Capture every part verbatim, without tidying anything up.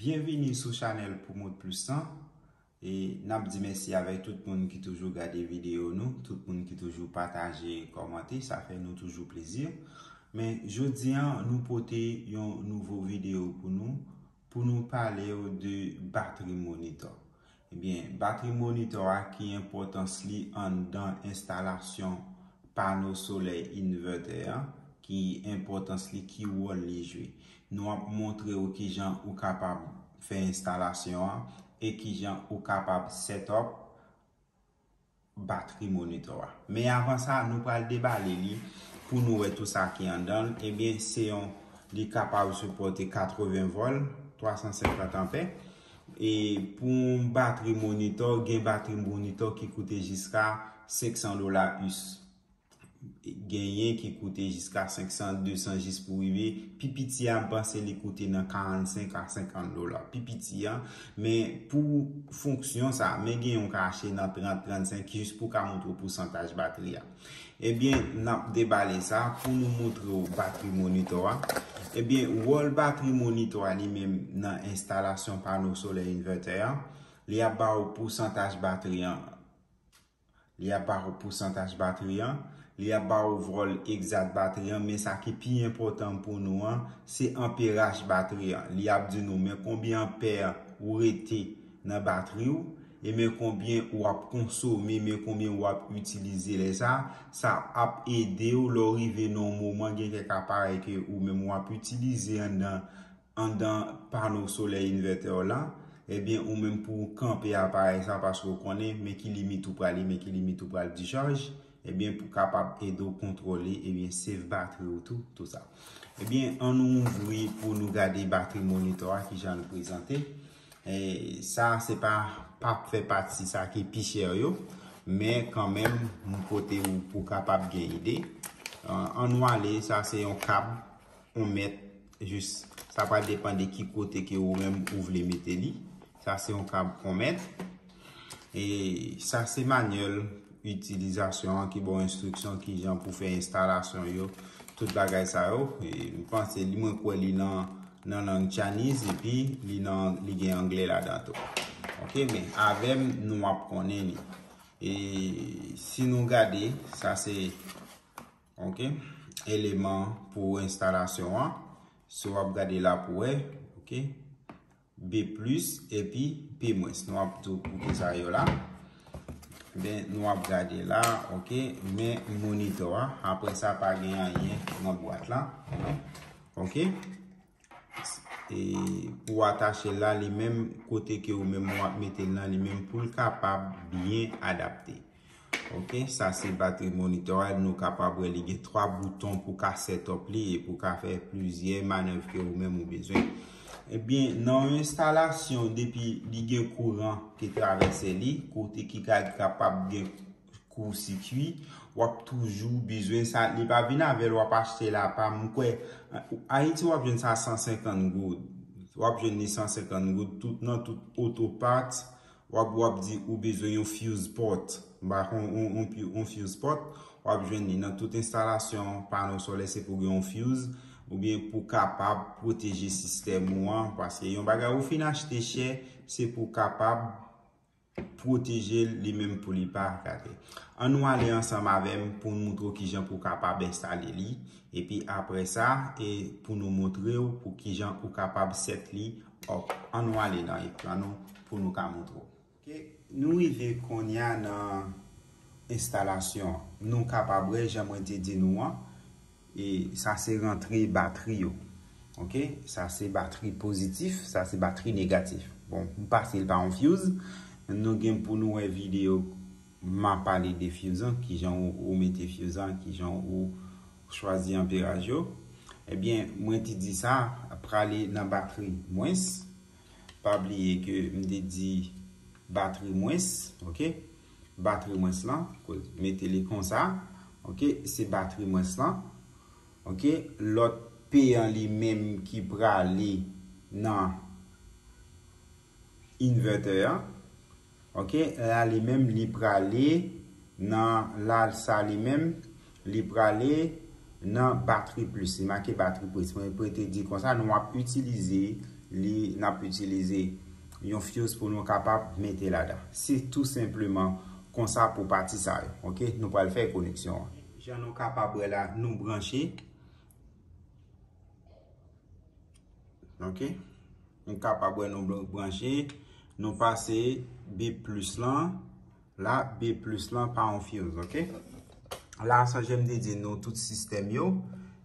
Byenvini sou chanèl Promote Plus lan. E n ap di mèsi avèk tout moun ki toujou gade videyo nou, tout moun ki toujou pataje, kòmante, sa fè nou toujou plezi. Men jodi a, nou pote yon nouvo videyo pou nou, pou nou pale w de batri monitor. Ebyen, batri monitor a ki enpòtans li anndan enstalasyon pano solèy inverter an, ki enpòtans li, ki wòl li jwe. Nou ap montre w kijan ou kapab fè enstalasyon an e kijan ou kapab set up batri monitor a. Men avan sa, nou pral debale li pou nou wè tout sa ki anndan l. Ebyen, se yon, li kapab sipòte katreven volt, twa san senkant anpè. E pou yon batri monitor, gen batri monitor ki koute jiska senk san dola U S. Genyen ki koute jiska senk san, de san jis pou rive. Pi piti a, m panse li koute nan karannsenk a senkant dola. Pi piti a, men pou fonksyon sa, men gen yon ka achte nan trant, trannsenk, jis pou ka montre w pousantaj batri a. Ebyen, n ap debale sa pou nou montre w batri monitor a. Ebyen, wòl batri monitor a li menm nan enstalasyon pano solè inverter a, li ap ba w pousantaj batri an. Li ap ba w pousantaj batri an, li ap ba w vòl egzat batri an, men sa ki pi enpòtan pou nou an, se anperaj batri an. Li ap di nou, men konbyen anpè ou rete nan batri w, e men konbyen w ap konsome, men konbyen w ap itilize lè sa, sa ap ede w lè w rive nan yon moman gen kèk aparèy ke ou menm w ap itilize anndan, anndan pano solè inverter w la, ebyen, ou menm pou w kanpe aparèy sa, paske w konnen men ki limit ou prale, men ki limit ou pral dichaj, ebyen, pou kapab ede w kontwole, ebyen, save batri w tou, tout sa. Ebyen, ann nou ouvri pou nou gade batri monitor a, kijan l prezante. E sa, se pa, pa fè pati sa ki pi chè yo, men kanmenm, m pote w pou kapab gen ide. An, ann nou ale, sa se yon kab yon mèt, jis, sa pral depann de ki kote ke ou menm ou vle mete li. Sa se yon kab yon mèt. E sa se manyèl itilizasyon an ki ba w enstriksyon kijan pou fè enstalasyon yo, tout bagay sa yo. E m panse li, mwen kwè li nan, nan lang Chinese, epi li nan, li gen anglè ladan tou. Ok, men avè m, nou ap konnen li. E si nou gade, sa se, ok, eleman pou enstalasyon an. Si w ap gade la pou wè, ok, B plis epi P mwens. Nou ap di w poukisa yo la. Ben, nou ap gade la, ok, men monitor a. Apre sa, pa gen anyen nan bwat la. Ok. E pou atache l la, li menm kote ke ou menm w ap mete l nan, li menm pou l kapab byen adapte. Ok, sa se batri monitor a, nou kapab wè li gen twa bouton pou ka set up li e pou ka fè plizyè manèv ke ou menm ou bezwen. Ebyen, nan yon enstalasyon, depi li gen kouran ki travèse li, kote ki ka kapab gen kou sikui, w ap toujou bezwen sa. Li pa vin avè l, w ap achte l apa. M kwè, Ayiti, w ap jwenn sa san senkant goud. W ap jwenn li san senkant goud, tout nan tout auto parts. W ap, w ap di ou bezwen yon fuse port. M pa konn, yon, yon, yon fuse port, w ap jwenn li nan tout enstalasyon pano solè, se pou gen yon fuse, oubyen pou kapab pwoteje sistèm ou an, paske yon bagay ou fin achte chè, se pou kapab pwoteje l li menm pou li pa gate. Ann nou ale ansanm avè m pou n moutre w kijan pou w kapab enstale li, epi apre sa, e pou nou moutre w pou kijan ou kapab set li up. Ann nou ale nan ekran nou pou nou ka moutre w. Ok, nou rive kounye a nan enstalasyon an. Nou kapab wè, jan mwen te di nou an, e sa se rantre batri yo. Ok, sa se batri pozitif, sa se batri negatif. Bon, m pase l pa yon fuse. Nou gen pou nou wè videyo m a pale de fuse an, kijan ou, ou mete fuse an, kijan ou chwazi anperaj yo. Ebyen, mwen te di sa, prale nan batri mwens. Pa bliye ke m te di batri mwens, ok? Batri mwens lan, mete li konsa, ok? Se batri mwens lan, ok? Lòt P an li menm ki prale nan inverter an, ok? La li menm li prale nan, la sa li menm li prale nan batri plis. Li make batri plis. Mwen te di konsa, nou ap itilize Li, n ap itilize yon fuse pou nou kapab mete ladan. Se tou senpleman konsa pou pati sa yo, oke? Nou pral fè koneksyon an. Jan nou kapab wè la, nou branche. Oke? Nou kapab wè nou bran-, branche. Nou pase B plis lan. La, B plis lan pa yon fuse, oke? La, sa jan m te di nou tout sistèm yo.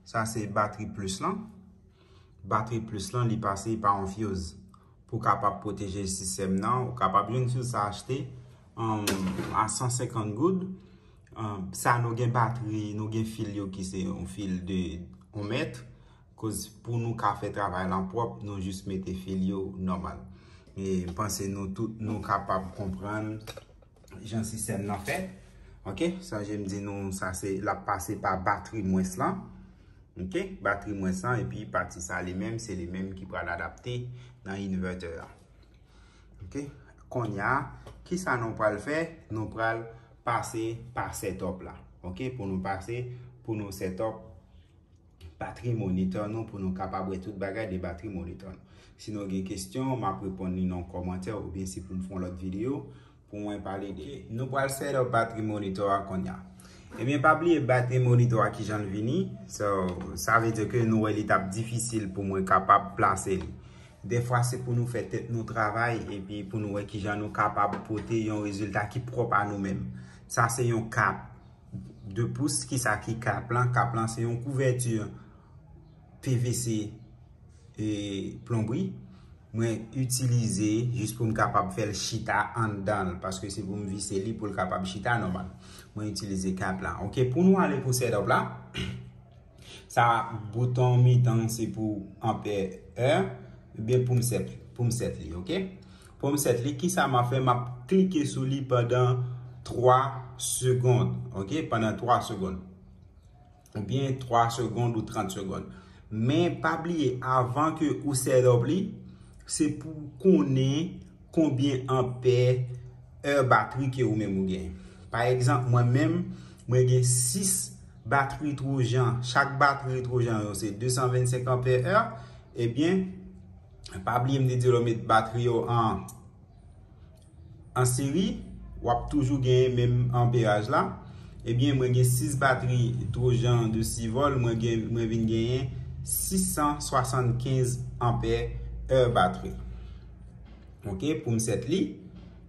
Sa se batri plis lan. Batri plis lan, li pase pa yon fuse. Pou kapab pwoteje sistèm nan, ou kapab jwenn fuse sa achte, um, a san senkant goud. Um, sa nou gen batri, nou gen fil yo ki se yon fil de yon mèt. Koz pou nou ka fè travay lan pwòp, nou jis mete fil yo nòmal. E m panse nou tout, nou kapab konprann jan sistèm nan fèt. Oke, sa jan m di nou, sa se, l ap pase pa batri mwens lan. Oke, batri mwens lan, epi pati sa li menm, se li menm ki pral adapte nan inverter a. Oke, kounye a, kisa nou pral fè? Nou pral pase pa setup la. Oke, pou nou pase, pou nou setup batri monitor nou, pou nou kapab wè tout bagay de batri monitor nou. Si nou gen kesyon, m ap reponn li nan kòmantè, oubyen si pou m fè yon lòt videyo pou mwen pale de. Nou pral set up batri monitor a kounye a. Ebyen, pa bliye batri monitor a kijan l vini. So, sa vle di ke nou wè li t ap difisil pou mwen kapab plase li. Defwa, se pou nou fè tèt nou travay epi pou nou wè kijan nou kapab pote yon rezilta ki pwòp a nou menm. Sa se yon kap de pous. Kisa ki kap lan? Kap lan se yon kouvèti P V C e plonbri. Mwen itilize jis pou m kapab fè l chita anndan l, paske se pou m vise li pou l kapab chita nòmal. Mwen itilize kap la. Oke, pou nou ale pou setup la, sa bouton mitan se pou anpè è, ebyen pou m set, pou m set li, oke? Pou m set li, kisa m ap fè? M ap klike sou li pandan twa segonn, oke? Pandan twa segonn. Oubyen twa segonn ou trant segonn. Men pa bliye, avan ke ou set up li, se pou w konnen konbyen anpè è batri ke ou menm ou gen. Pa egzanp, mwen menm, mwen gen sis batri Trojan. Chak batri Trojan yo se de san vennsenk anpè è. Ebyen, pa bliye m te di w lè w met batri yo an an seri, w ap toujou genyen menm anperaj la. Ebyen, mwen gen sis batri Trojan de sivòl, mwen gen, mwen vin genyen sis san swasannkenz anpè è batri. Oke, pou m set li.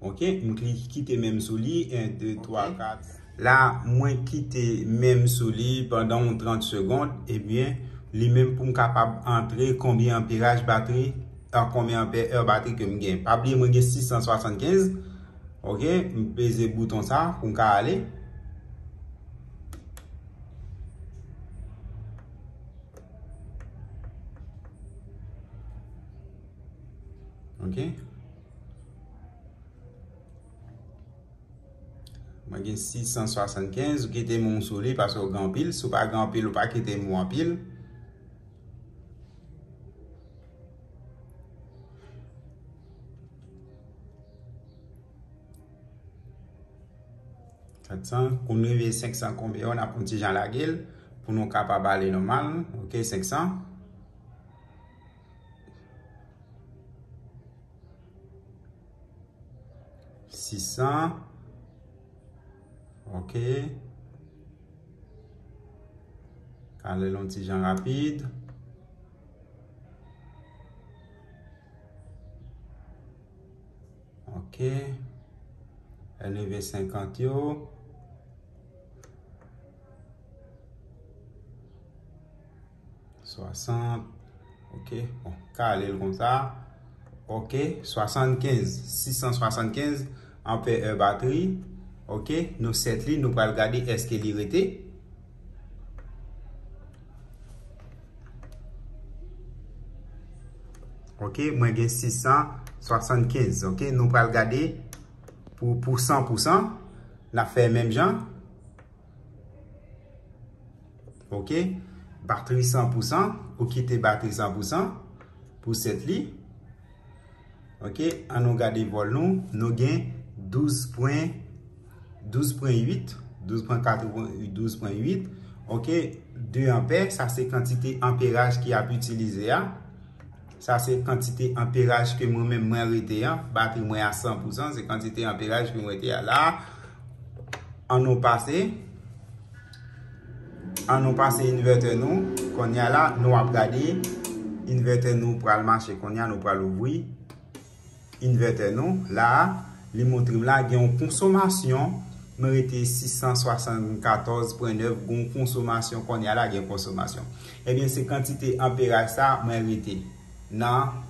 Oke, m kli-, kite menm sou li, en, de, twa, kat. La, mwen kite menm sou li pandan yon trant segonn, ebyen, li menm pou m kapab antre konbyen anperaj batri, a konbyen anpè è batri ke m gen. Pa bliye, mwen gen sis san swasannkenz. Oke, m peze bouton sa pou m ka ale. Oke. Mwen gen sis san swasannkenz, ou kite men w sou li paske w gen anpil. Si w pa gen anpil, ou pa kite men w anpil. Kat san, pou n rive senk san konbyen yo, n ap yon ti jan lage l pou nou kapab ale nòmal. Oke, senk san. Sis san. Oke. Kale l yon ti jan rapid. Oke. Leve senkant yo. Swasant. Oke. Bon, kale l konsa. Oke. Swasannkenz. Sis san swasannkenz anpè è batri. Oke. Nou set li. Nou pral gade èske li rete. Oke. Mwen gen sis san swasannkenz. Oke. Nou pral gade pou, pou san pou san. N ap fè menm jan. Oke. Batri san pou san. Ou kite batri san pou san pou set li. Oke. An nou gade vòl nou. Nou gen douz pwen, douz pwen uit, douz pwen katreven, douz pwen uit. Oke. De anpè, sa se kantite anperaj ki ap itilize a. Sa se kantite anperaj ke mwen menm mwen rete an. Batri mwen a san pousan, se kantite anperaj ke mwen rete a la. An nou pase. An nou pase invètè nou. Kounye a la, nou ap gade invètè nou pral mache. Kounye a nou pral ouvri invètè nou. La, li montre m la gen yon konsomasyon. Mwen rete sis san swasannkatòz pwen nèf, gen yon konsomasyon. Kounye a la, gen konsomasyon. Ebyen, se kantite anperaj sa mwen rete nan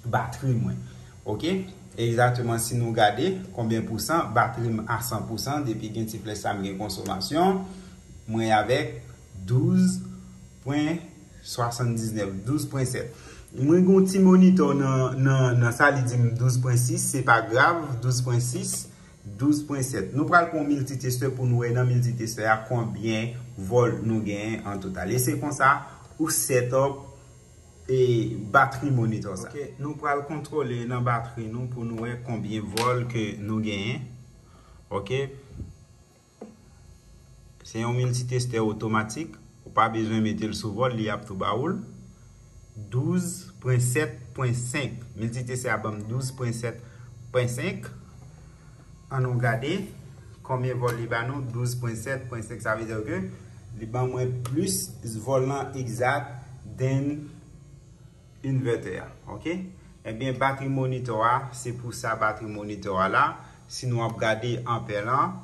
batri mwen. Oke? Egzakteman, si nou gade konbyen pousan, batri m a san pousan, depi gen ti flèch sa m gen konsomasyon, mwen avèk douz pwen swasanndiznèf, douz pwen sèt. Mwen gen yon ti monitò nan, nan, nan sa, li di m douz pwen sis, se pa grav, douz pwen sis, douz pwen sèt. Nou pral pran yon miltitestè pou nou wè nan miltitestè a konbyen vòl nou genyen an total. E se konsa ou set up e batri monitò sa. Oke, nou pral kontwole nan batri nou pou nou wè konbyen vòl ke nou genyen. Oke. Se yon miltitestè otomatik. Ou pa bezwen mete l sou vòl, li ap tou ba ou l. Douz pwen sèt pwen senk. Miltitestè a ban m douz pwen sèt pwen senk. An nou gade konbyen vòl li ba nou, douz pwen sèt pwen senk. Sa vle di ke li ban mwen plis vòl lan egzak than inverter a. Oke? Ebyen, batri monitò a, se pou sa batri monitò a la. Si nou ap gade anpè lan,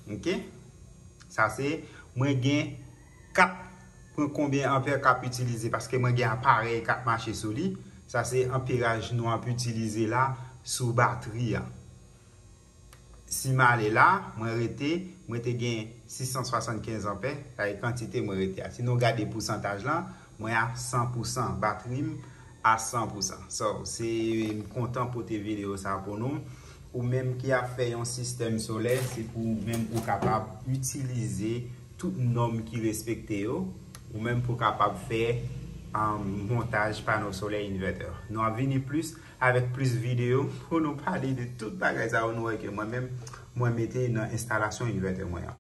oke? Sa se, mwen gen kat pwen konbyen anpè k ap itilize, paske mwen gen aparèy k ap mache sou li. Sa se anperaj nou ap itilize la sou batri a. Si m ale la, mwen rete, mwen te gen sis san swasannkenz anpè, sa e kantite mwen rete a. Si nou gade pousantaj lan, mwen a san pousan, batri m a san pousan. So, se, m kontan pote videyo sa pou nou. Ou menm ki ap fè yon sistèm solè, se pou ou menm ou kapab itilize tout nòm ki respekte yo, ou menm pou kapab fè, um, montaj pano solè inverter. Nou ap vini plis avèk plis videyo pou nou pale de tout bagay sa yo. Nou wè ke mwen menm, mwen mete nan enstalasyon inverter mwen an.